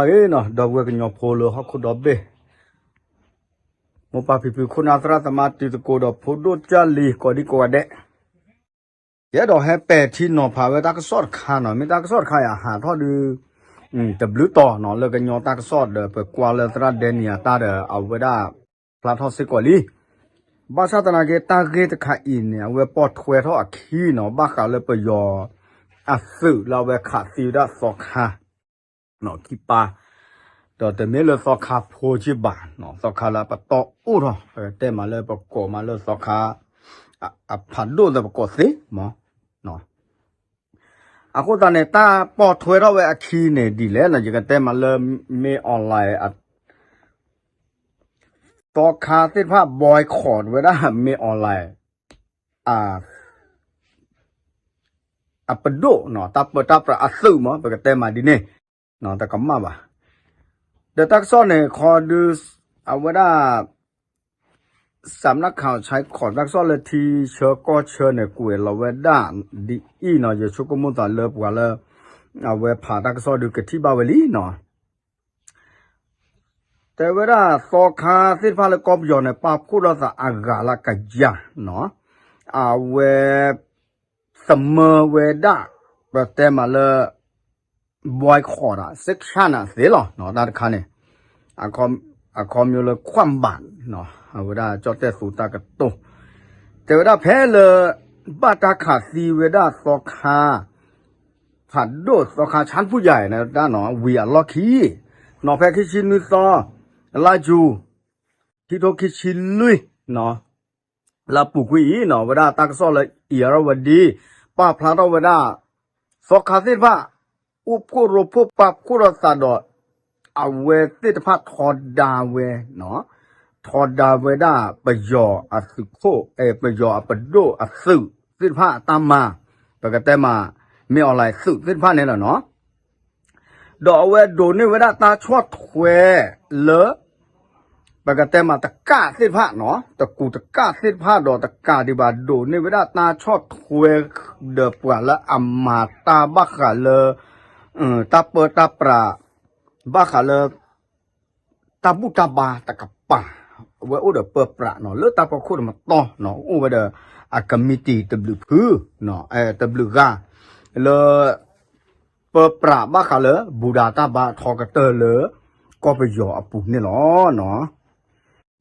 ဂ့ၤနီၤ ဒီပုၢ်ဝဲၢ်ကညီဖိလၢဟီၣ်ခိၣ်ဒီဘ့ၣ်, မိၢ်ပၢ်ဖံဖု ခိၣ်နၢ်သရၣ်သမါ တံၤသကိးဒီးဖိဒိၣ်ကၢ်လံၤ ကိးဒံကိးဂၤဒဲး, ယအဲၣ်ဒိးဟဲပဲာ်ထံနီၤဖးဝဲတၢ်ကစီၣ်တခါနီၤ, မ့ၢ်တၢ်ကစီၣ်တခါအံၤ အဟးထီၣ်ဒုး တဘျုးတီၤနီၤ လၢကညီတၢ်ကစီၣ်ဒီး ပကွၢ်လၢသရၣ်ဒဲနံၤအတၢ်ဒီး အဝဲဒၣ် ဖျါထီၣ်စ့ၢ်ကီးလံ. ဘၣ်ဆၣ်သနာ်က့ တၢ်ဂ့ၢ်တခါအံၤန့ၣ် အဝဲပိာ်ထွဲထီၣ်အခံနီၤ ဘၣ်ဃးလၢပယီၤအသုးလၢအဝဲခးသံဝဲဒၣ်သီခါ ခံပၢ်, ဒီးတမ့ၢ်လၢသီခါဖိက့ဘၣ်, သီခါလၢပတီၢ်အိၣ်ထီၣ် ပတဲမးလၢပကိးမးလၢသီခါ အဖးဒိၣ်လၢပကိးသ့မး. အဃိသတးန့ၣ် တၢ်ပိာ်ထွဲထီၣ်ဝဲအခံန့ၣ်ဒ်လဲၣ်နီၤ ယကတဲမးလၢ မင်းအောင်လှိုင် သီခါသ့ၣ်တဖၣ် boycott ဝဲဒၣ် မင်းအောင်လှိုင် အပဒိၣ်နီၤ တၢ်ပၢတၢ်ပြးအသုးမး ပကတဲမးဒ်န့ၣ် တကမၣ်ဘၣ်. ဒီးတၢ်ကစီၣ်န့ၣ် ခီဒု အဝဲဒၣ် စးနၢ်ခးဆဲခီး တၢ်ကစီၣ်လၢထံဆၢကီၢ်ဆၢန့ၣ် ကွဲးလီၤဝဲဒၣ်ဒ်အံၤနီၤ ယဆိကမိၣ်သးလၢပှၤလၢ အဝဲဖးတၢ်ကစီၣ်ဒုးကထံၣ်ဘၣ်ဝဲလံနီၤ တဲဝဲဒၣ်သီခါသ့ၣ်တဖၣ်လၢကီၢ်ပယီၤန့ၣ် ပာ်ဖှိၣ်ထီၣ်သးအဂၤလၢကယၤနီၤ အဝဲ သမၢဝဲဒၣ် ပတဲမးလၢ boycott ဒၣ် sanction သ့လီၤ တၢ်တခါန့ၣ် အခီပညီလၢ ခွန်ဘတ် အဝဲဒၣ်ကၠီၣ်တဲၣ်သူတၢ်ကတိၤ တဲဝဲဒၣ်ဖဲလၢ ဘၣ်တၢ်ခးသံဝဲဒၣ်သီခါ ဖးဒိၣ်သီခါ ဆၣ်ဖူယၤ တၢ်နီၤ ဝံၤအလီၢ်ခံ နီၤဖဲခံဆံနွံသီ လါယူၤ ခံထိခံဆံလွံၢ် လၢအပူၤကွံာ်အံၤနီၤ ဝဲဒၣ်တၢ်ကစီၣ်လၢ အံၤရဝဒံ ပာ်ဖျါထီၣ်ဝဲဒၣ် သီခါသ့ၣ်တဖၣ် အိၣ်ဖှိၣ်ရိဖှိၣ်ပာ်ဖှိၣ်ထီၣ်သးဒီး အဝဲသ့ၣ်တဖၣ်ထီဒါဝဲ ထီဒါဝဲဒၣ်ပယီၤအသုးခိၣ် ပယီၤအပဒိၣ်အသုးသ့ၣ်တဖၣ်အတၢ်မၤ ပကတဲမး မင်းအောင်လှိုင် သုးသ့ၣ်တဖၣ်န့ၣ်လီၤနီၤ ဒီးအဝဲဒိးန့ၢ်ဝဲဒၣ်တၢ်ဆီၣ်ထွဲလၢ ပကတဲမးတကၣ်သ့ၣ်တဖၣ်နီၤ တကူးတကၣ်သ့ၣ်တဖၣ်ဒီးတကးဒံးဘၣ်ဒိးန့ၢ်ဝဲဒၣ်တၢ်ဆီၣ်ထွဲ ဒီးပှၤလၢအမၤတၢ်ဘၣ်ဃးလၢ တၢ်ပၢတၢ်ပြး ဘၣ်ဃးလၢ တၢ်ဘူၣ်တၢ်ဘါတကပၤ အဝဲအိၣ်ဒီးပၢပြးနီၤ လၢတၢ်ဖီခိၣ်တမတီၤနီၤ အိၣ်ဝဲဒီးအကမံးတံာ်တဘျုးဖု တဘျုးဂၤ လၢ ပၢပြးဘၣ်ဃးလၢ ဘူၣ်ဒၤတၢ်ဘါထီကတၢၢ်လၢ ကီၢ်ပယီၤအပူၤန့ၣ်လီၤ.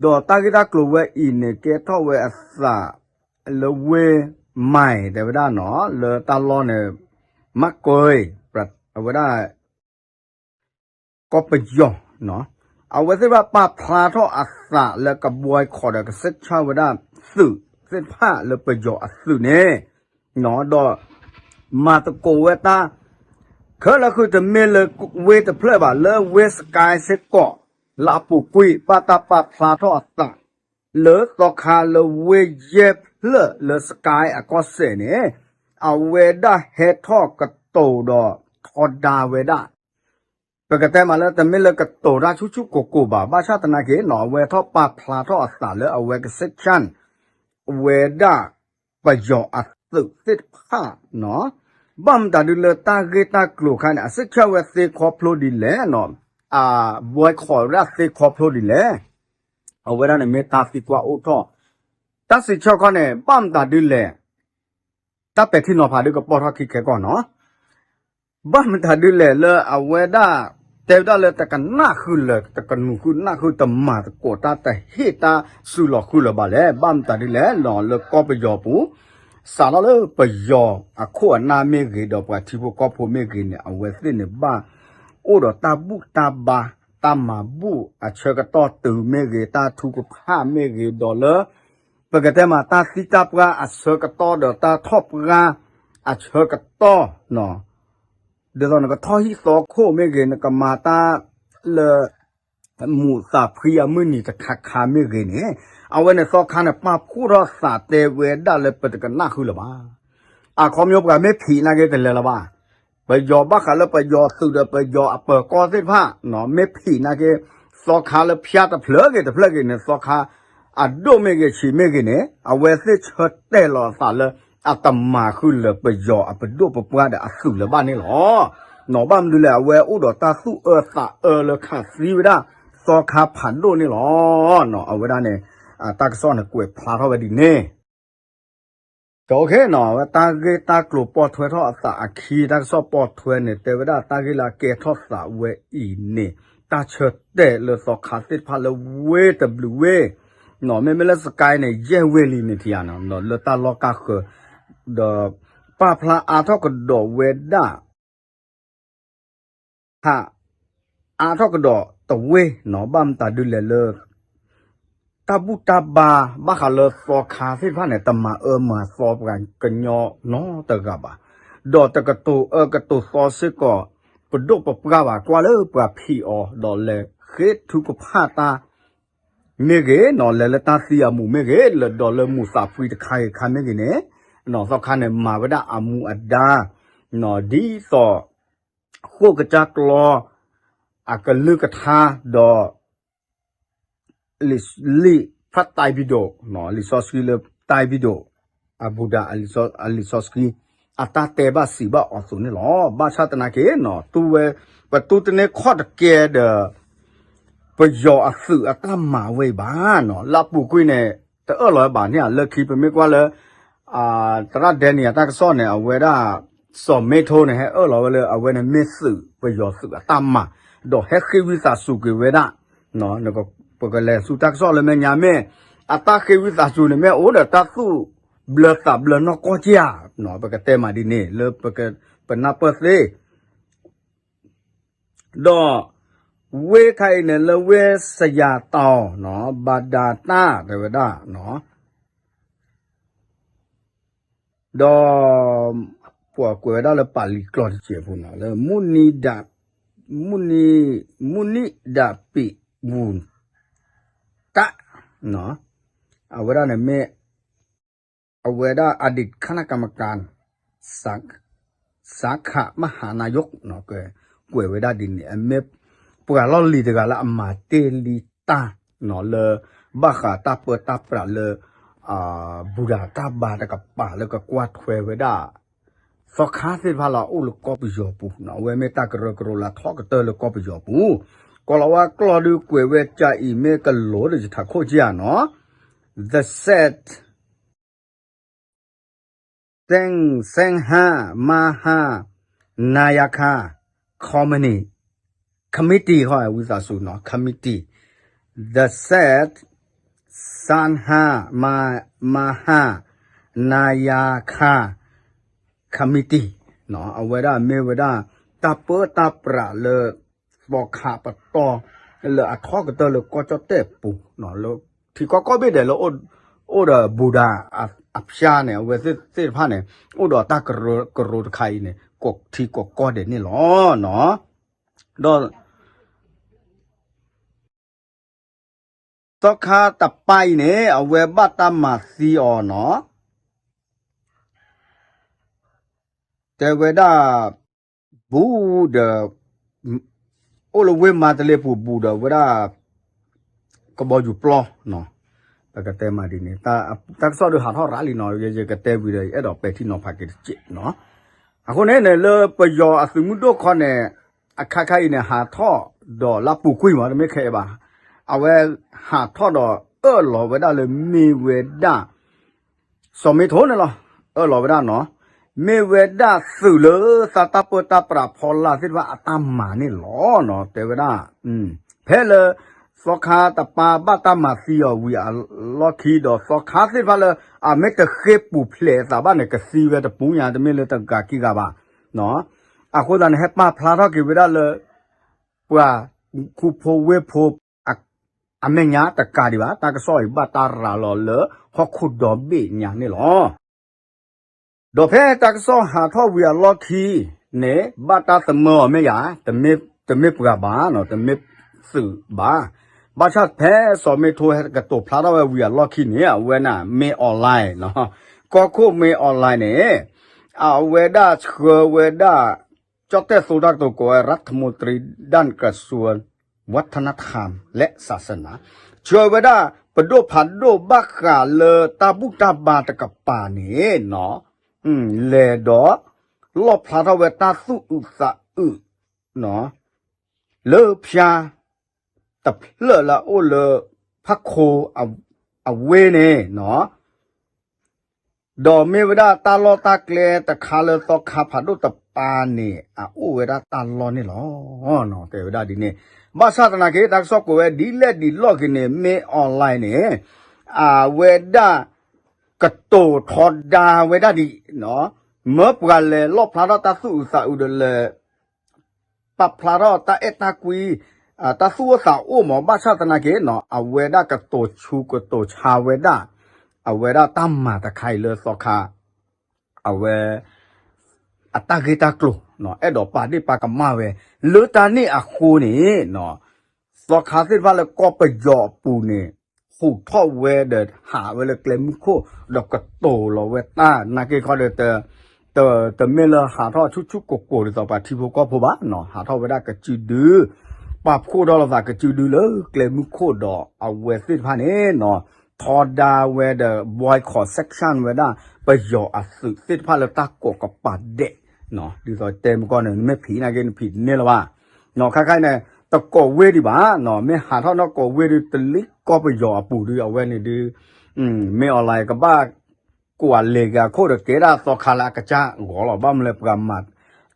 ဒီးတၢ်ဂ့ၢ်တၢ်ကျိၤဝဲအံၤန့ၣ် ကဲထီၣ်ဝဲအသးလၢဝ့ၢ်မၢၢ် တဲဝဲဒၣ်နီၤ လၢတၢ်လီၢ်န့ၣ် မၢ်ကွဲ အဝဲဒၣ် ကီၢ်ပယီၤ အဝဲသ့ၣ်တဖၣ်ပာ်ဖျါထီၣ်အသးလၢကဘှီခီးဒီးကစံးဆၢဝဲဒၣ်သုးသ့ၣ်တဖၣ်လၢပယီၤအသုးန့ၣ် ဒီး မၤသကိးဝဲတၢ် ခဲလၢာ်ဃုာ်တမ့ၢ်လၢဝ့ၢ်တဖျၢၣ်ဘၣ် လၢဝ့ၢ်စကဲစ့ၢ်ကီး လၢအပူၤကွံာ် ဘၣ်တၢ်ပာ်ဖျါထီၣ်အသး လၢသီခါလၢဝ့ၢ်ယဲၢ်ဖျၢၣ်လၢစကဲအကီၢ်စဲၣ်န့ၣ် အဝဲဒၣ်ဟဲထီၣ်ကတိၤဒီးထီဒါဝဲဒၣ် ပကတဲမးလၢတမ့ၢ်လၢကတိၤတၢ်ဆူၣ်ဆူၣ်ကိၢ်ကိၢ်ဘၣ် ဘၣ်ဆၣ်သနာ်က့နီၤ အဝဲထီၣ်ပာ်ဖျါထီၣ်အသးလၢအဝဲကစံးဆၢ ဝဲဒၣ်ပယီၤအသုးသ့ၣ်တဖၣ်နီၤ ဘၣ်မတၤဒုလၢတၢ်ဂ့ၢ်တၢ်ကျိၤခါန့ၣ် အစံးဆၢဝဲသ့ခီဖျိဒ်လဲၣ်နီၤ အဘှီခီးဝဲဒၣ်သ့ခီဖျိဒ်လဲၣ် အဝဲဒၣ်န့ၣ်မ့ၢ်တၢ်သံကွၢ်အိၣ်ထီၣ် တၢ်စံးဆၢခီန့ၣ် ဘၣ်မတၤဒုလဲၣ် တၢ်ပဲာ်ထံနီၤဖးဒုကပိာ်ထီၣ်ခံခဲကီၢ်နီၤ ဘၣ်မတၤဒုလဲၣ်လၢအဝဲဒၣ် တဲဝဲဒၣ်လၢတကနၣ်ဃုာ်လၢၤ တကနူၤဃုာ်နၢ်ဃုာ် တမၤသကိးတၢ် တဟ့ၣ်တၢ်စုလီၤဃုာ်လၢၤဘၣ်လဲၣ် ဘၣ်မတၤဒုလဲၣ်နီၤ လၢကီၢ်ပယီၤပူၤ စးထီၣ်လၢပယီၤအခိၣ်အနၢ်မ့ၢ်ဂ့ၤ ဒီးပှၤထံဖိကီၢ်ဖိမ့ၢ်ဂ့ၤန့ၣ် အဝဲသ့ၣ်န့ၣ်ဘၣ် အိၣ်ဒီးတၢ်ဘူၣ်တၢ်ဘါ တၢ်မၤဘူၣ်အဆၢကတီၢ်တုၤမ့ၢ်ဂ့ၤ တၢ်ထုကဖၣ်မ့ၢ်ဂ့ၤ ဒီးလၢ ပကတဲမးတၢ်သံတၢ်ပှၢ်အဆၢကတီၢ်ဒီးတၢ်ထီၣ်ပှၢ်အဆၢကတီၢ်နီၤ ဒ်သိးနကထီၣ်ဟံၣ်သီခိၣ်မ့ၢ်ဂ့ၤ နကမၤတၢ်လၢ မူးသးဖှံအမုၢ်နံၤတခါခါမ့ၢ်ဂ့ၤန့ၣ် အဝဲန့ၣ်သီခါန့ၣ် ပာ်ဖှိၣ်ထီၣ်သးတဲဝဲဒၣ်လၢပတကနၣ်ဃုာ်လၢၤဘၣ် အခီပညီပှၤမ့ၢ်ဖံးနာ်က့တလဲၤလၢၤဘၣ် ပယီၤဘၣ်ဃးလၢပယီၤသုးဒီးပယီၤအပၢၤကီၢ်သ့ၣ်တဖၣ် မ့ၢ်ဖံးနာ်က့ သီခါလၢဖၠါတဖျၢၣ်ဂ့ၤတဖျၢၣ်ဂ့ၤန့ၣ် သီခါ အဒိၣ်မ့ၢ်ဂ့ၤဆံးမ့ၢ်ဂ့ၤန့ၣ် အဝဲသ့ၣ်ဆၢတဲာ်လီၤအသးလၢ အတမၤဃုာ်လၢၤပယီၤအပဒိၣ်ပပှၢ်ဒီးအသုးလၢၤဘၣ်န့ၣ်လီၤ. နီၣ် ဘၣ်မနုၤလဲၣ် အဝဲအိၣ်ဒီးတၢ်သူၣ်အၢသးအၢလၢခးသံဝဲဒၣ် သီခါဖးဒိၣ်န့ၣ်လီၤ. နီၣ် အဝဲဒၣ်န့ၣ် တၢ်ကစီၣ်န့ၣ်ကွဲးဖျါထီၣ်ဝဲဒ်န့ၣ် ကနီၣ် အဝဲတၢ်ဂ့ၢ်တၢ်ကျိၤပိာ်ထွဲထီၣ်အသးအခံ တၢ်ကစီၣ်ပိာ်ထွဲန့ၣ် တဲဝဲဒၣ်တၢ်ဂ့ၢ်လၢအကဲထီၣ်သးဝဲအံၤန့ၣ် တၢ်ဆၢတဲာ်လၢသီခါသ့ၣ်တဖၣ်လၢဝ့ၢ်တဘျုးဝ့ၢ် နီၣ် မ့မ့ၢ်လၢစကဲန့ၣ် ယဲၢ်ဝ့ၢ်လံန့ၣ်ထံၣ်ဧါနီၣ် လၢတၢ်လီၢ်ကါဃၢၤ ဒီးပာ်ဖျါအါထီၣ်ကဒီးဝဲဒၣ် ဟး အါထီၣ်ကဒီးတဝ့ၢ်နီၣ် ဘၣ်မတၤဒုလဲၣ်လၢ တၢ်ဘူၣ်တၢ်ဘါ ဘၣ်ဃးလၢသီခါသ့ၣ်တဖၣ်န့ၣ် တမၤအၢမၤသီပှၤကညီနီတဂၤဘၣ်. ဒီးတကတိၤအၢကတိၤသီစ့ၢ်ကီး ပဒိၣ်ပပှၢ်ဘၣ် ကွၢ်လၢပှၤဖံးအီၤ ဒီးလဲၤဃ့ထုကဖၣ်တၢ် မ့ၢ်ဂ့ၤနီၣ် လဲၤလၢတၢ်သံအမူးမ့ၢ်ဂ့ၤ လၢဒီးလၢမူးသးဖှံတခါဂ့ၤခါမ့ၢ်ဂ့ၤန့ၣ် နီၣ် သီခါန့ၣ် မၤဝဲဒၣ်အမူးအဒါ နီၣ် ဒ်သိး ဃိၣ်ကစၢ်ကျီ အကလုၢ်ကထါ ဒီး လံာ်ဖးတၢ်ဘံၣ်ဒိၣ် နီၣ် လံာ်စီဆှံလၢတၢ်ဘံၣ်ဒိၣ် အဘူဒၤ အလံာ်စီဆှံ အတၢ်တဲဘၣ်စံးဘၣ်အီၤအသိးန့ၣ်လီၤ. ဘၣ်ဆၣ်သနာ်က့နီၣ် တူၢ်ဝဲ ပတူၢ်တန့ၢ်ခီၣ်တကဲဒီး ပယီၤအသုးအတၢ်မၤဝဲအံၤဘၣ်နီၣ် လၢအပူၤကွံာ်န့ၣ် တအၢၣ်လီၤဝဲဘၣ်န့ၣ်ဧါ လၢခံပမ့ၢ်ကွၢ်လၢ သရၣ်ဒဲနံၣ်အတၢ်ကစီၣ်န့ၣ် အဝဲဒၣ် စီၤမ့ထိန့ၣ် ဟဲအၢၣ်လီၤဝဲလၢ အဝဲန့ၣ်မ့ၢ်သုး ပယီၤသုးအတၢ်မၤ ဒီးဟဲဃ့ဝံသးစူၤက့ၤဝဲဒၣ် ပကလဲၤဆူတၢ်ကစီၣ်လၢမဲာ်ညါမ့ၢ် အတၢ်ဃ့ဝံသးစူၤန့ၣ် မ့ၢ်အိၣ်ဒီးတၢ်သူၣ်ဘျၢသးဘျၢနီၢ်ကီၢ်က့ဧါ ပကတဲမးဒ်န့ၣ် လၢပနၢ်ပၢၢ်သ့ ဒီး ဝ့ၢ်ခါအံၤန့ၣ် လၢဝ့ၢ်စယၤတီၤ ဘၤဒၤတၢ် တဲဝဲဒၣ် ဒီး ပှၤကွဲးဝဲဒၣ်လၢပာ်လံၤကျိာ်တစဲးဖိနီၤ လၢ မုၢ်နံၤဒၣ်ပံးဝူၤတၢ် အဝဲဒၣ်န့ၣ်မ့ၢ် အဝဲဒၣ် อดีตคณะกรรมการ สาขามหานายก ကွဲးဝဲဒၣ်ဒ်န့ၣ် အမ့ၢ်ပှၤလီၢ်လံၤတဂၤလၢအမၤတ့ၢ်လံတၢ် လၢ ဘၣ်ဃးတၢ်ပၢတၢ်ပြးလၢ ဘူၣ်ဒၤတၢ်ဘါတကပၤလၢကကွၢ်ထွဲဝဲဒၣ် သီခါသ့ၣ်တဖၣ်လၢအအိၣ်လၢကီၢ်ပယီၤပူၤ အဝဲမ့ၢ်တၢ်ကရၢကရိလၢအထီကတၢၢ်လၢကီၢ်ပယီၤပူၤ ကိးလီၤဝဲကျီၢ်ဒုးကွဲးဝဲကၢအံၤမ့ၢ်ကလိၤဒီးယထးခိၣ်က့ဧါနီၤ The Set သဲဟါ မဟါ နၤယၤခါ committee ခီ ဝံသးစူၤနီၤ committee The Set သဲဟါ မဟါ နၤယၤခါ committee အဝဲဒၣ်မ့ၢ်ဝဲဒၣ် တၢ်ပၢတၢ်ပြးလၢ သီခါပတီၢ် လၢအထီကတၢၢ်လၢကီၢ်ကၠီၣ်တဲၣ်ပူၤ လၢထံကီၢ်ကိးဘ့ၣ်ဒဲးလၢ အိၣ်ဒီးဘူၣ်ဒၤအဖၠါန့ၣ် အဝဲသ့ၣ်တဖၣ်န့ၣ် အိၣ်ဒီးတၢ်ကရၢကရိတခါအံၤန့ၣ် ကိးထံကိးကီၢ်ဒဲးန့ၣ်လီၤ. ဒီး သီခါတပၤအံၤန့ၣ် အဝဲဘၣ်တၢ်မၤသံအီၤနီၤ တဲဝဲဒၣ် ဘူးဒီး အိၣ်လၢဝ့ၢ်မါတလ့ပူၤဘူးဒီးဝဲဒၣ် ကဘီယူၤပျီ ပကတဲမးဒ်န့ၣ် တၢ်ကစီၣ်ဒုးဟးထီၣ်ရးလံနီၤ ယကတဲဝံၤဒီး ယအဲၣ်ဒိးပဲာ်ထံနီၤဖးက့ၤတစဲးနီၤ အဃိန့ၣ်န့ၣ် လၢပယီၤအသုးမုၢ်ဒိၣ်ခီန့ၣ် အခါခါအံၤန့ၣ် ဟးထီၣ်ဒီးလၢပူၤကွံာ်မး တမ့ၢ်ခဲအံၤဘၣ် အဝဲဟးထီၣ်ဒီးအၢၣ်လီၤဝဲဒၣ်လၢမ့ၢ်ဝဲဒၣ် စီၤမ့ထိန့ၣ်လီၤ အၢၣ်လီၤဝဲဒၣ်နီၤ မ့ၢ်ဝဲဒၣ်သုးလၢသးတၢ်ပၢတၢ်ပြးဖီလာ်သ့ၣ်တဖၣ်အတၢ်မၤန့ၣ်လီၤနီၤ တဲဝဲဒၣ် ဖဲလၢ သီခါတပၤဘၣ်တၢ်မၤသံအီၤဝံၤအလီၢ်ခံဒီး သီခါသ့ၣ်တဖၣ်လၢ အမ့ၢ်တဃ့ပူၤဖျဲးအသးဘၣ်န့ၣ် ကသံဝဲတပူၤညါ တမ့ၢ်လၢတဂၤခံဂၤဘၣ် အဃိသတးန့ၣ် ဟဲပာ်ဖျါထီၣ်က့ၤဝဲဒၣ်လၢ ပှၤခူဖိဝ့ၢ်ဖိ အမဲာ်ညါတကးဒံးဘၣ် တၢ်ကစီၣ်အံၤဘၣ်တၢ်ရၤလီၤလၢဟီၣ်ခိၣ်ဒီဘ့ၣ်ညါန့ၣ်လီၤ. ဒီးဖဲတၢ်ကစီၣ်ဟးထီၣ်ဝံၤအလီၢ်ခံန့ၣ် ဘၣ်တၢ်သမၢအီၤမ့ၢ်ယၤ တမ့ၢ်ပှၤဘၣ် တမ့ၢ်သုးဘၣ်. ဘၣ်ဆၣ်ဖဲစီၤမ့ထိဟဲကတိၤဖျါထီၣ်ဝဲဝံၤအလီၢ်ခံန့ၣ် အဝဲန့ၣ် မင်းအောင်လှိုင် ကီၢ်ခိၣ် မင်းအောင်လှိုင် န့ၣ် အဝဲဒၣ်ဆှၢဝဲဒၣ် ကၠီၣ်တဲၣ်သိတၢ်ကတိၤကိးဝဲ รัฐมนตรีด้านกระทรวงวัฒนธรรมและศาสนา ဆှၢဝဲဒၣ် ပဒိၣ်ဖးဒိၣ်ဘၣ်ဃးလၢတၢ်ဘူၣ်တၢ်ဘါတကပၤန့ၣ် လဲၤဒီး လီၣ်ဖျါထီၣ်ဝဲတၢ်သူၣ်အုးသးအုး လၢဖၠါတဖျၢၣ်လၢအအိၣ်လၢဖးခိၣ်အဝ့ၢ်န့ၣ် ဒီးမ့ၢ်ဝဲဒၣ်တၢ်လီၢ်တၢ်ကျဲတခါလၢသီခါဖးဒိၣ်တပၤန့ၣ် အအိၣ်ဝဲဒၣ်တၢ်လီၢ်န့ၣ်လီၤ. တဲဝဲဒၣ်ဒ်န့ၣ်, ဘၣ်ဆၣ်သနာ်က့ တၢ်ကစီၣ်ကိးဝဲဒ်လဲၣ်ဒ်လဲၣ်ဂ့ၤန့ၣ် မ့ၢ် online န့ၣ် အဝဲဒၣ်ကတိၤထီဒါဝဲဒၣ်ဒ် မၢပှၤလဲၤလီၣ်ဖျါထီၣ်တၢ်သူၣ်အုးသးအုးဒီးလဲၤ ပာ်ဖျါထီၣ်တၢ်အဲၣ်တၢ်ကွံ တၢ်သူၣ်အိၣ်သးအိၣ်မး ဘၣ်ဆၣ်သနာ်က့ အဝဲဒၣ်ကတိၤဆူးကတိၤဆါဝဲဒၣ် အဝဲဒၣ်တၢ်မၤတခါအံၤလၢသီခါ အဝဲ အတၢ်ဂ့ၢ်တၢ်ကျိၤ အဲၣ်ဒိးပာ်ဒ့ၣ်ပာ်ကမၣ်ဝဲ လၢတၢ်န့ၣ်အဃိန့ၣ် သီခါသ့ၣ်တဖၣ်လၢကီၢ်ပယီၤအပူၤန့ၣ် ဟူးထီၣ်ဝဲဒီးဟးဝဲလၢကျဲမုၢ်ခိၣ် ဒီးကတိၤလီၤဝဲတၢ်နာ်က့ခီဒီး တမ့ၢ်လၢဟးထီၣ်ဆူၣ်ဆူၣ်ကိၢ်ကိၢ်ဒ်သိးပှၤထံဖိကီၢ်ဖိဘၣ်, ဟးထီၣ်ဝဲဒၣ်ကစုဒု ပာ်ဖှိၣ်ထီၣ်လိာ်သးကစုဒုလၢကျဲမုၢ်ခိၣ်ဒီးအဝဲသ့ၣ်တဖၣ်န့ၣ် ထီဒါဝဲဒီး boycott sanction ဝဲဒၣ် ပယီၤအသုးသ့ၣ်တဖၣ်လၢတၢ်ကိးကပၤဒဲး, ဒ်သိးတဲမ့ၢ်ကီၢ်န့ၣ် နမ့ၢ်ဖံးနာ်က့နဖံးတန့ၢ်လၢၤဘၣ်, ခါခါအံၤန့ၣ် တကိးဝ့ၢ်ဒံးဘၣ်, မ့ၢ်ဟးထီၣ်နီၢ်ကိးဝ့ၢ်ဒုးတလံၢ်ကီၢ်ပယီၤအပူၤဒုး အဝဲန့ၣ်ဒုး မ့ၢ် online ကဘၣ် ကိးအလဲၤက့ၤအခိၣ်ဒီးကဲဒၣ်သီခါလၢအကစၢ်ဂီၤလီၤ, ဘၣ်မနုၤလဲၣ်ပှၤမၤ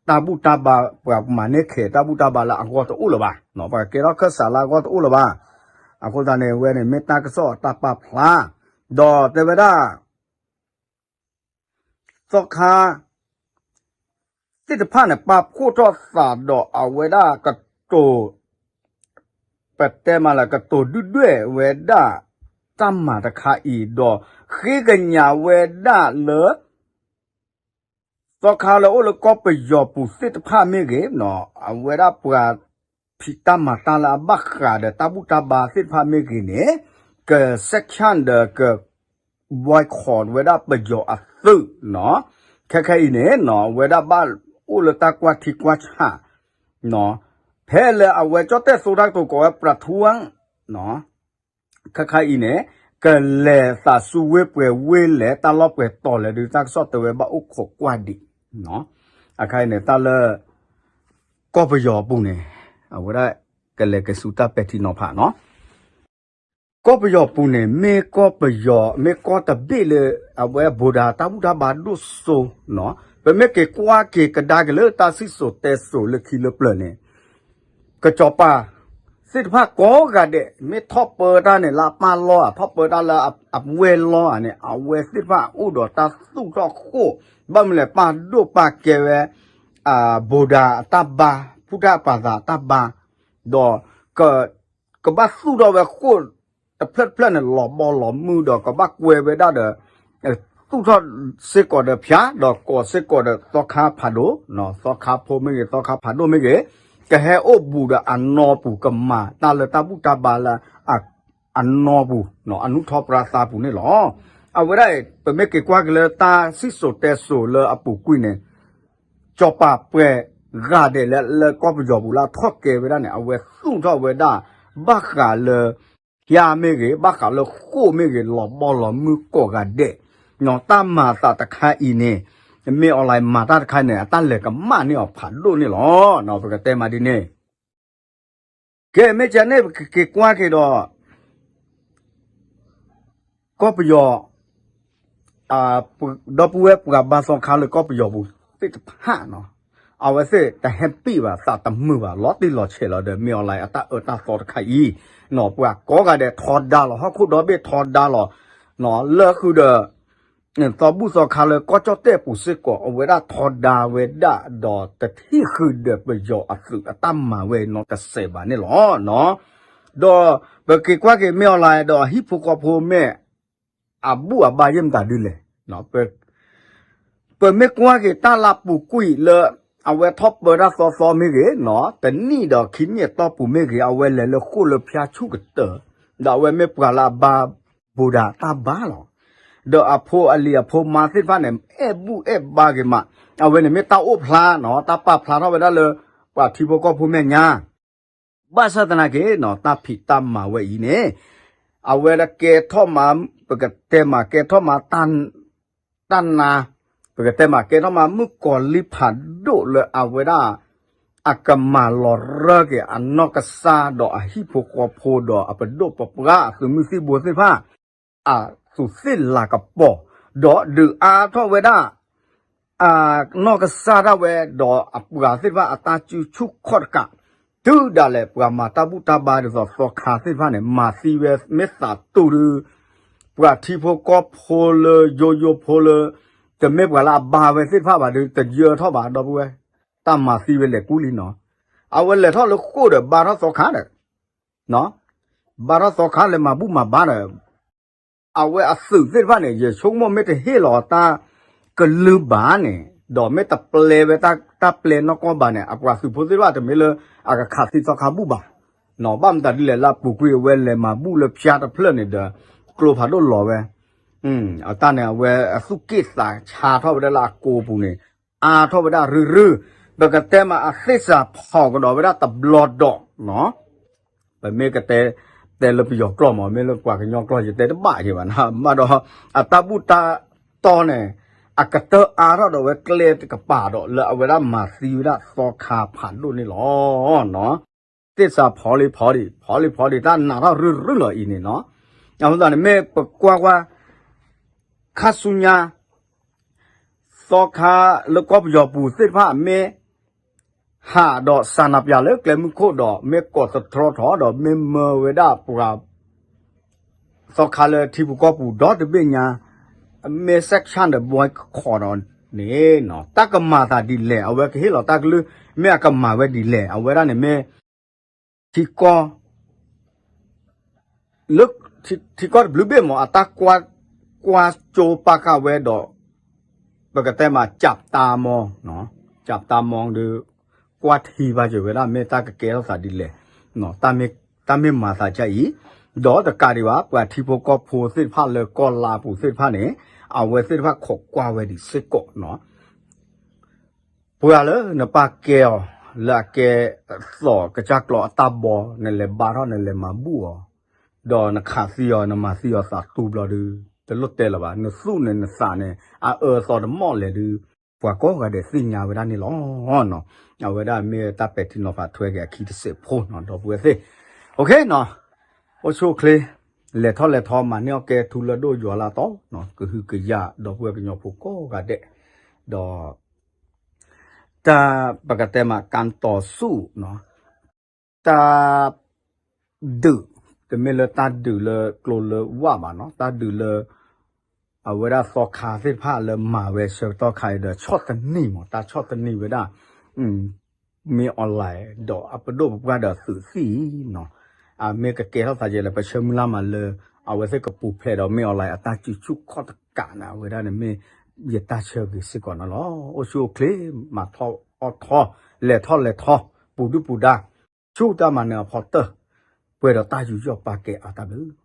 တၢ်ဘူၣ်တၢ်ဘါ ပှၤမၤန့ၢ်ခဲးတၢ်ဘူၣ်တၢ်ဘါလၢအဂီၢ်တအိၣ်လၢၤဘၣ်, ပှၤကဲထီၣ်ခၢၣ်စးလၢအဂီၢ်တအိၣ်လၢၤဘၣ်, အဃိသတးန့ၣ် အဝဲန့ၣ်မ့ၢ်တၢ်ကစီၣ်အတၢ်ပာ်ဖျါ, ဒီးတဲဝဲဒၣ် သီခါ သ့ၣ်တဖၣ်န့ၣ် ပာ်ဖှိၣ်ထီၣ်သးဒီးအဝဲဒၣ်ကတိၤ ပတဲမးလၢ ကတိၤဒုၣ်ဒွဲၣ်ဝဲဒၣ် တၢ်မၤတခါအံၤဒီး ဃ့ကညးဝဲဒၣ်လၢ သီခါလၢအိၣ်လၢကီၢ်ပယီၤပူၤသ့ၣ်တဖၣ်မ့ၢ်ဂ့ၤ, အဝဲဒၣ်ပှၤဖံးတၢ်မၤတၢ်လၢအဘၣ်ဃးဒီးတၢ်ဘူၣ်တၢ်ဘါသ့ၣ်တဖၣ်မ့ၢ်ဂ့ၤန့ၣ် က sanction ဒီးက boycott ဝဲဒၣ်ပယီၤအသုး, ခဲခဲအံၤန့ၣ် အဝဲဒၣ်ဘၣ်အိၣ်လၢတၢ်ကွၢ်ထံကွၢ်ဆး ဖဲလၢအဝဲကၠီၣ်တဲၣ်သိတၢ်ကတိၤကိးဝဲ ပြထူဝ် ခဲခါအံၤန့ၣ် ကလဲၤသးဆူဝ့ၢ်ပှဲၤဝ့ၢ်လဲၣ် တၢ်လီၢ်ပှဲၤတီၤလဲၣ်ဒုး တၢ်ကစီၣ်တဲဝဲဘၣ်အိၣ်ခိးကွၢ်ဒံး, အခါအံၤန့ၣ် တၢ်လၢ ကီၢ်ပယီၤအပူၤန့ၣ် အဝဲဒၣ်ကလဲၤက့ၤဆူတၢ်ပဲာ်ထံနီၤဖးနီၤ ကီၢ်ပယီၤပူၤန့ၣ် မ့ၢ်ကီၢ်ပယီၤ မ့ၢ်ကီၢ်တဘ့ၣ်လၢ အဝဲဘူးဒးတၢ်ဘူၣ်တၢ်ဘါဒိၣ်စိနီၤ, ပမ့ၢ်က့ၤကွၢ်က့ၤကဒါက့ၤလၢတၢ်စံၣ်စိၤတဲစိၤလၢခံလၢပျၢၤန့ၣ် ကစီၤပၤသ့ၣ်တဖၣ်ကိးဂၤဒဲး မ့ၢ်ထီၣ်ပၢတၢ်န့ၣ် လၢအပၢ်လီၢ်ဧါ ထီၣ်ပၢတၢ်လၢအဝဲၢ်လီၢ်ဧါန့ၣ် အဝဲသ့ၣ်တဖၣ်အိၣ်ဒီးတၢ်သူၣ်ထီၣ်ဃိၣ် ဘၣ်မနုၤလဲၣ် ပာ်ဒိၣ်ပာ်ကဲဝဲ ဘူးဒးအတၢ်ဘါ ဖုၣ်တၢ်ပာ်သးအတၢ်ဘါ ဒီး ကဘၣ်သူၣ်ထီၣ်ဝဲဃိၣ်တဖျၢၣ်တဖျၢၣ်န့ၣ် လီၤဘီလီၤမုၢ်ဒီး ကဘၣ်ကွဲဝဲဒၣ်ဒီး သူၣ်ထီၣ်စ့ၢ်ကီးဒီးဖၠါ ဒီးကိးစ့ၢ်ကီးဒီးသီခါဖးဒိၣ်, သီခါဖိမ့ၢ်ဂ့ၤ သီခါဖးဒိၣ်မ့ၢ်ဂ့ၤ ကဟဲအိၣ်ဘူးဒီးအနီပူၤ ကမၤတၢ်လၢတၢ်ဘူၣ်တၢ်ဘါလၢ အနီပူၤ အနူၢ်ထီၣ်ပြါသါပူၤန့ၣ်လီၤ. အဝဲဒၣ် ပမ့ၢ်က့ၤကွၢ်က့ၤလၢတၢ်စံၣ်စိၤတဲစိၤလၢအပူၤကွံာ်န့ၣ် စီၤပၤပှဲၤဂၤဒဲးလၢ လၢကီၢ်ပယီၤပူၤလၢအထီၣ်ကဲဝဲဒၣ်န့ၣ် အဝဲသူၣ်ထီၣ်ဝဲဒၣ် ဘၣ်ဃးလၢ ဖၠါမ့ၢ်ဂ့ၤ ဘၣ်ဃးလၢဃိၣ်မ့ၢ်ဂ့ၤ လီၤဘီလီၤမုၢ်ကိးဂၤဒဲး, တၢ်မၤသးတခါအံၤန့ၣ် မ့ၢ် online မၤတၢ်တခါန့ၣ် အတၢ်လဲၤကမၣ်န့ၢ်အီၤဖးဒိၣ်န့ၣ်လီၤ. ပကတဲမးဒ်န့ၣ် ကဲ မ့ၢ်ကန့ၣ် ပကက့ၤကွၢ်က့ၤဒီး ကီၢ်ပယီၤ ဒီပုၢ်ဝဲၢ်ပှၤဘါသီခါလၢကီၢ်ပယီၤပူၤသ့ၣ်တဖၣ်နီၤ, အဝဲသ့ၣ်တ happy ဘၣ် သးတမုာ်ဘၣ် လီၤတံၢ်လီၤဆဲးလီၤဒီး မ့ၢ် online အတၢ်အၢတၢ်သီတခါအံၤ, ပှၤကိးဂၤဒဲးထီဒါလီၤ ဟီၣ်ခိၣ်ဒီဘ့ၣ်ထီဒါလီၤ, လၢဃုာ်ဒီး သီဘူၣ်သီခါလၢကီၢ်ကၠီၣ်တဲၣ်ပူၤစ့ၢ်ကီး အဝဲဒၣ်ထီဒါဝဲဒၣ်ဒီးတထံၣ်ဃုာ်ဒီးပယီၤအသုးအတၢ်မၤဝဲနီတစဲးဘၣ်န့ၣ်လီၤ. ဒီးပက့ၤကွၢ်က့ၤ မ့ၢ် online ဒီးအဟံၣ်ဖိဃီဖိမ့ၢ် အဘူၣ်အဘါယဲၢ်မတၤဒ်လဲၣ် ပမ့ၢ်ကွၢ်က့ၤတၢ်လၢပူၤကွံာ်လၢ အဝဲထီၣ်ပၢတၢ်သီသီမ့ၢ်ဂ့ၤနီၤ တနံၣ်ဒီးခံနံၣ်အတီၢ်ပူၤမ့ၢ်ဂ့ၤ အဝဲလဲၤလၢဃိၣ်လၢဖၠါဆူၣ်ကတၢၢ်, ဒီးအဝဲမ့ၢ်ပှၤလၢအဘါဘူးဒးတၢ်ဘါလီၤ. ဒီးအဖိအလံၤအဖိမါသ့ၣ်တဖၣ်န့ၣ် အဲၣ်ဘူၣ်အဲၣ်ဘါဂ့ၤမး, အဝဲန့ၣ်မ့ၢ်တၢ်အိၣ်ဖျါနီၤ တၢ်ပာ်ဖျါထီၣ်ဝဲဒၣ်လၢ ပှၤထံဖိကီၢ်ဖိမဲာ်ညါ ဘၣ်ဆၣ်သနာ်က့နီၤ တၢ်ဖံးတၢ်မၤဝဲအံၤန့ၣ် အဝဲဒၣ်ကဲထီၣ်မး ပကတဲမး ကဲထီၣ်မး တၢ်နါ ပကတဲမး ကဲထီၣ်မး မုၣ်ကီၤလံၢ်ဖးဒိၣ်လၢအဝဲဒၣ် အကမၤလီၤရၢက့ၤအနီၢ်ကစၢ်ဒီးအဟံၣ်ဖိဃီဖိဒီးအပဒိၣ်ပပှၢ်အသုးမုၢ်သံၣ်ဘိသ့ၣ်တဖၣ် အသူးသ့ၣ်လၤကပီၤ ဒီးဒုးအါထီၣ်ဝဲဒၣ် အနီၢ်ကစၢ်ဒၣ်ဝဲဒီးအပှၤသ့ၣ်တဖၣ်အတၢ်စုဆူၣ်ခီၣ်တကး, တုၤဒၣ်လဲာ်ပှၤမၤတၢ်ဘူၣ်တၢ်ဘါဒ်သိးသီခါသ့ၣ်တဖၣ်န့ၣ် မၤသံဝဲမ့ၢ်သးတူၢ်ဒုး ပှၤထံဖိကီၢ်ဖိလၢယိယိဖိလၢ တမ့ၢ်ပှၤလၢအဘါဝဲသ့ၣ်တဖၣ်ဘၣ်ဒုး တယၢထီၣ်ဘၣ်ဒီပုၢ်ဝဲၢ်, တၢ်မၤသံဝဲလဲၤကူလံနီၤ, အဝဲလဲၤထီၣ်လၢဃိၣ်ဒီးဘါထီၣ်သီခါဒီး ဘါထီၣ်သီခါလဲၤမၤဘူၣ်မၤဘါဒီး အဝဲအသုးသ့ၣ်တဖၣ်န့ၣ် ယဆိကမိၣ်မ့ၢ်တဟ့ၣ်လီၤတၢ်ကလုၢ်ဘၣ်န့ၣ် ဒီးမ့ၢ်တပျဲဝဲတၢ်ပျဲနီၢ်ကီၢ်ဘၣ်န့ၣ် အပှၤသုးဖိသ့ၣ်တဖၣ်တမ့ၢ်လၢအကခးသံသီခါဘူၣ်ဘၣ်, ဘၣ်မတၤဒ်လဲၣ်လၢအပူၤကွံာ်အဝဲလဲၤမၤဘူၣ်လၢဖၠါတဖျၢၣ်န့ၣ်ဒီး ကျိဖးဒိၣ်လီၤဝဲ အတၢ်န့ၣ် အဝဲအသူၣ်က့ၣ်သးဆါထီၣ်ဝဲဒၣ်လၢအကိာ်ပူၤန့ၣ် အါထီၣ်ဝဲဒၣ်ရုၢ်ရုၢ်, ပကတဲမးအသ့ၣ်စးဖီၣ်ကဒီးဝဲဒၣ်တဘျီဒီး ပမ့ၢ်ကတဲ တဲလၢပယီၤကျိာ်မး မ့ၢ်လၢပှၤကညီကျိာ်ယတဲတဘၣ်က့ၤဘၣ်နၤ, ဘၣ်ဒီး အတၢ်ဘူၣ်တၢ်တီန့ၣ် အကတၢၢ်အါထီၣ်ဒီးဝဲကျဲတကပၤဒီး လၢအဝဲဒၣ်မၤသံဝဲဒၣ်သီခါဖးဒိၣ်န့ၣ်လီၤ. သ့ၣ်စးဖီလံဖီဒံး ဖီလံဖီဒံး တၢ်နးထီၣ်ရုၢ်ရုၢ်လီၤအံၤန့ၣ်နီၤ, အဃိသတးန့ၣ် မ့ၢ်ပကွၢ်ကွၢ် ခါဆူညါ သီခါလၢကီၢ်ပယီၤပူၤသ့ၣ်တဖၣ်မ့ၢ် ဟးဒီးစးနးပၠးလၢကျဲမုၢ်ခိၣ်ဒီး မ့ၢ်ကိးသတြီထီၣ်ဒီး မ့ၢ်မၢဝဲဒၣ်ပှၤ သီခါလၢထံပူၤကီၢ်ပူၤဒီတဘ့ၣ်ညါ မ့ၢ် sanction ဒီး boycott ဒီးန့ၣ် တၢ်ကမၤသးဒ်လဲၣ် အဝဲကဟ့ၣ်လီၤတၢ်ကလုၢ် မ့ၢ်အကမၤဝဲဒ်လဲၣ် အဝဲဒၣ်န့ၣ်မ့ၢ် ထံကီၢ် လၢ ထံကီၢ်တဘျုးဘ့ၣ်မး အတၢ်ကွၢ် ကွၢ်ကၠိပာ်ကဝဲဒီး ပကတဲမး จับตามอง จับตามอง ဒီး ကွၢ်ထံဘၣ်က့ၤဝဲဒၣ် မ့ၢ်တၢ်ကကဲထီၣ်သးဒ်လဲၣ် တၢ်မ့ၢ်မၤသးဒ်အံၤ ဒီးတကးဒံးဘၣ် ပှၤထံဖိကီၢ်ဖိသ့ၣ်တဖၣ်လၢကီၢ်လါပူၤသ့ၣ်တဖၣ်န့ၣ် အဝဲသ့ၣ်တဖၣ်ခိးကွၢ်ဝဲဒံးစ့ၢ်ကီးနီၤ ပှၤလၢနပာ်ကဲအီၤ လၢအကဲသိးကစၢ်ကျီအတၢ်ဘီ နလဲၤဘါထီၣ်နလဲၤမၤဘူၣ်အီၤ ဒီးနခးသံအီၤ နမၤသံအီၤသးတူဘျီဒုး တလိၣ်တဲလၢၤဘၣ် နသူၣ်န့ၣ်နသးန့ၣ် အအၢသီတမီၣ်လဲၣ်ဒုး ပှၤကိးဂၤဒဲးသ့ၣ်ညါဝဲဒၣ်န့ၣ်လီၤ. အဝဲဒၣ်မ့ၢ်တၢ်ပဲာ်ထံနီၤဖးထွဲက့ၤအခံတစဲးဖိနီၤ ဒီပုၢ်ဝဲၢ်သ့ၣ် okay နီၤ အိၣ်ဆူၣ်အိၣ်ချ့ လဲၤထီၣ်လဲၤထီ မၤန့ၢ်အီၣ်ကဲထူလၢဒိၣ်ယွၤလၢတီ ကဟုကယာ် ဒီပုၢ်ဝဲၢ်ကညီဖိကိးဂၤဒဲး ဒီး တၢ်ပကတဲမး ကၣ်တီၤဆူၣ်နီၤ တၢ်ဒုး တမ့ၢ်လၢတၢ်ဒုးလၢကျိလၢဝၣ်ဘၣ်နီၤ တၢ်ဒုးလၢ အဝဲဒၣ်သီခါသ့ၣ်တဖၣ်လၢမၤဝဲဆၢကတီၢ်ခါအံၤဒီး ဆီၣ်သနံးမး တၢ်ဆီၣ်သနံးဝဲဒၣ် မ့ၢ် online ဒီးအပဒိၣ်ပပှၢ်ဒီးသုးသံၣ်နီၤ အမ့ၢ်ကကဲထီၣ်သးယဲလၢ ပဆၢမုၢ်လၢ်မးလၢ အဝဲသ့ၣ်ကပူၤဖျဲးဒီးမ့ၢ် online အတၢ်စုဆူၣ်ခီၣ်တကးန့ၣ် အဝဲဒၣ်န့ၣ်မ့ၢ်ယတၢ်ဆၢဂ့ၤစ့ၢ်ကီးန့ၣ်လီၤ. အိၣ်ဆူၣ်အိၣ်ချ့ မၤထီၣ်အီၣ်ထီၣ် လဲၤထီၣ်လဲၤထီ ပူၤဒုၣ်ပူၤဒါ ဆူတၢ်မၤနၢၤအဖီတၢၢ် ပှဲၤဒီးတၢ်ယူးယီၣ်ပာ်ကဲအတၢ်ဘျုး